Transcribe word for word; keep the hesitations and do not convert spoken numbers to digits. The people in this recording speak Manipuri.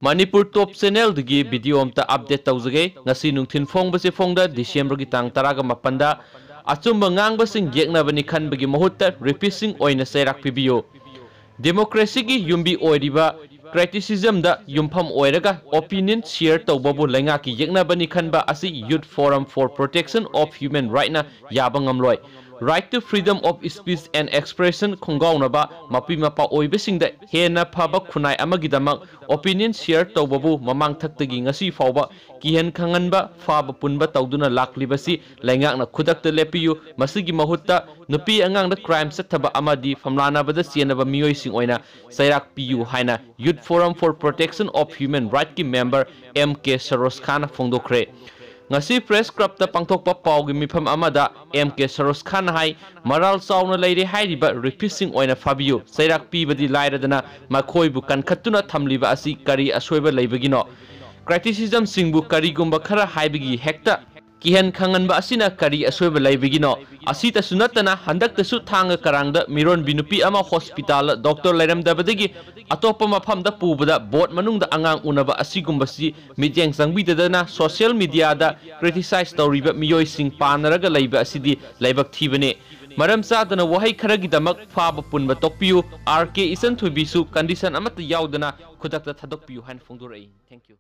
ꯃꯅꯤꯄꯨꯔ ꯇꯣꯞ ꯆꯦꯅꯦꯜꯗꯒꯤ ꯚꯤꯗꯤꯑꯣ ꯑꯝꯇ ꯑꯞꯗꯦꯠ ꯇꯧꯖꯒꯦ꯫ ꯉꯁꯤ ꯅꯨꯡꯊꯤꯜ ꯐꯣꯡꯕꯁꯤ ꯐꯣꯡꯗ ꯗꯤꯁꯦꯝꯕꯔꯒꯤ ꯇꯥꯡ ꯇꯔꯥꯒ ꯃꯥꯄꯟꯗ ꯑꯆꯨꯝꯕ ꯉꯥꯡꯕꯁꯤꯡ ꯌꯦꯛꯅꯕꯅꯤ ꯈꯟꯕꯒꯤ ꯃꯍꯨꯠꯇ ꯔꯦꯄꯤꯁꯁꯤꯡ ꯑꯣꯏꯅ ꯆꯩꯔꯥꯛ ꯄꯤꯕꯤꯌꯨ꯫ ꯗꯦꯃꯣꯀ꯭ꯔꯦꯁꯤꯒꯤ ꯌꯨꯝꯕꯤ ꯑꯣꯏꯔꯤꯕ ꯀ꯭ꯔꯤꯇꯤꯁꯤꯖꯝꯗ ꯌꯨꯝꯐꯝ ꯑꯣꯏꯔꯒ ꯑꯣꯄꯤꯅꯤꯌꯟ ꯁꯤꯌꯔ ꯇꯧꯕꯕꯨ ꯂꯩꯉꯥꯛꯀꯤ ꯌꯦꯛꯅꯕꯅꯤ ꯈꯟꯕ ꯑꯁꯤ Youth Forum for Protection of Human Rightꯅ ꯌꯥꯕ ꯉꯝꯂꯣꯏ꯫ Right to Freedom of Speech and Expression ꯈꯣꯡꯒꯥꯎꯅꯕ ꯃꯄꯤ ꯃꯄꯥ ꯑꯣꯏꯕꯁꯤꯡꯗ ꯍꯦꯟꯅ ꯐꯕ ꯈꯨꯟꯅꯥꯏ ꯑꯃꯒꯤꯗꯃꯛ ꯑꯣꯄꯤꯅꯤꯌꯟ ꯁꯤꯌꯔ ꯇꯧꯕꯕꯨ ꯃꯃꯥꯡ ꯊꯛꯇꯒꯤ ꯉꯁꯤ ꯐꯥꯎꯕ ꯀꯤꯍꯟ ꯈꯪꯍꯟꯕ, ꯐꯥꯕ ꯄꯨꯟꯕ ꯇꯧꯗꯨꯅ ꯂꯥꯛꯂꯤꯕꯁꯤ ꯂꯩꯉꯥꯛꯅ ꯈꯨꯗꯛꯇ ꯂꯦꯞꯄꯤꯌꯨ꯫ ꯃꯁꯤꯒꯤ ꯃꯍꯨꯠꯇ ꯅꯨꯄꯤ ꯑꯉꯥꯡꯗ ꯀ꯭ꯔꯥꯏꯝ ꯆꯠꯊꯕ ꯑꯃꯗꯤ ꯐꯝꯂꯥꯅꯕꯗ ꯆꯦꯟꯅꯕ ꯃꯤꯑꯣꯏꯁꯤꯡ ꯑꯣꯏꯅ ꯆꯩꯔꯥꯛ ꯄꯤꯌꯨ ꯍꯥꯏꯅ Youth Forum for Protection of Human Rightꯀꯤ ꯃꯦꯝꯕꯔ ꯑꯦꯝ ꯀꯦ ꯁꯔꯣꯖ ꯈꯥꯟꯅ ꯐꯣꯡꯗꯣꯛꯈ꯭ꯔꯦ꯫ ꯉꯁꯤ ꯄ꯭ꯔꯦꯁ ꯀ꯭ꯂꯕꯇ ꯄꯥꯡꯊꯣꯛꯄ ꯄꯥꯎꯒꯤ ꯃꯤꯐꯝ ꯑꯃꯗ ꯑꯦꯝ ꯀꯦ ꯁꯔꯣꯖ ꯈꯥꯟꯅ ꯍꯥꯏ, ꯃꯔꯥꯜ ꯆꯥꯎꯅ ꯂꯩꯔꯦ ꯍꯥꯏꯔꯤꯕ ꯔꯦꯄꯤꯁꯁꯤꯡ ꯑꯣꯏꯅ ꯐꯥꯕꯤꯌꯨ, ꯆꯩꯔꯥꯛ ꯄꯤꯕꯗꯤ ꯂꯥꯏꯔꯗꯅ ꯃꯈꯣꯏꯕꯨ ꯀꯟꯈꯠꯇꯨꯅ ꯊꯝꯂꯤꯕ ꯑꯁꯤ ꯀꯔꯤ ꯑꯁꯣꯏꯕ ꯂꯩꯕꯒꯤꯅꯣ? ꯀ꯭ꯔꯤꯇꯤꯁꯤꯖꯝꯁꯤꯡꯕꯨ ꯀꯔꯤꯒꯨꯝꯕ ꯈꯔ ꯍꯥꯏꯕꯒꯤ ꯍꯦꯛꯇ ꯀꯤꯍꯟ ꯈꯪꯍꯟꯕ ꯑꯁꯤꯅ ꯀꯔꯤ ꯑꯁꯣꯏꯕ ꯂꯩꯕꯒꯤꯅꯣ? ꯑꯁꯤꯇꯁꯨ ꯅꯠꯇꯅ ꯍꯟꯗꯛꯇꯁꯨ ꯊꯥꯡꯒ ꯀꯔꯥꯡꯗ ꯃꯤꯔꯣꯟꯕꯤ ꯅꯨꯄꯤ ꯑꯃ ꯍꯣꯁꯄꯤꯇꯥꯜꯗ ꯗꯣꯛꯇꯔ ꯂꯩꯔꯝꯗꯕꯗꯒꯤ ꯑꯇꯣꯞꯄ ꯃꯐꯝꯗ ꯄꯨꯕꯗ ꯕꯣꯠ ꯃꯅꯨꯡꯗ ꯑꯉꯥꯡ ꯎꯅꯕ ꯑꯁꯤꯒꯨꯝꯕꯁꯤ ꯃꯤꯠꯌꯦꯡ ꯆꯪꯕꯤꯗꯗꯅ ꯁꯣꯁꯤꯌꯦꯜ ꯃꯤꯗꯤꯌꯥꯗ ꯀ꯭ꯔꯤꯇꯤꯁꯥꯏꯖ ꯇꯧꯔꯤꯕ ꯃꯤꯑꯣꯏꯁꯤꯡ ꯄꯥꯟꯅꯔꯒ ꯂꯩꯕ ꯑꯁꯤꯗꯤ ꯂꯥꯏꯕꯛ ꯊꯤꯕꯅꯤ꯫ ꯃꯔꯝ ꯆꯥꯗꯅ ꯋꯥꯍꯩ ꯈꯔꯒꯤꯗꯃꯛ ꯐꯥꯕ ꯄꯨꯟꯕ ꯇꯣꯛꯄꯤꯌꯨ꯫ ꯑꯥꯔ ꯀꯦ ꯏꯆꯟꯊꯣꯏꯕꯤꯁꯨ ꯀꯟꯗꯤꯁꯟ ꯑꯃꯠꯇ ꯌꯥꯎꯗꯅ ꯈꯨꯗꯛꯇ ꯊꯥꯗꯣꯛꯄꯤꯌꯨ ꯍꯥꯏꯅ ꯐꯣꯡꯗꯣꯔꯛꯏ꯫ Thank you꯫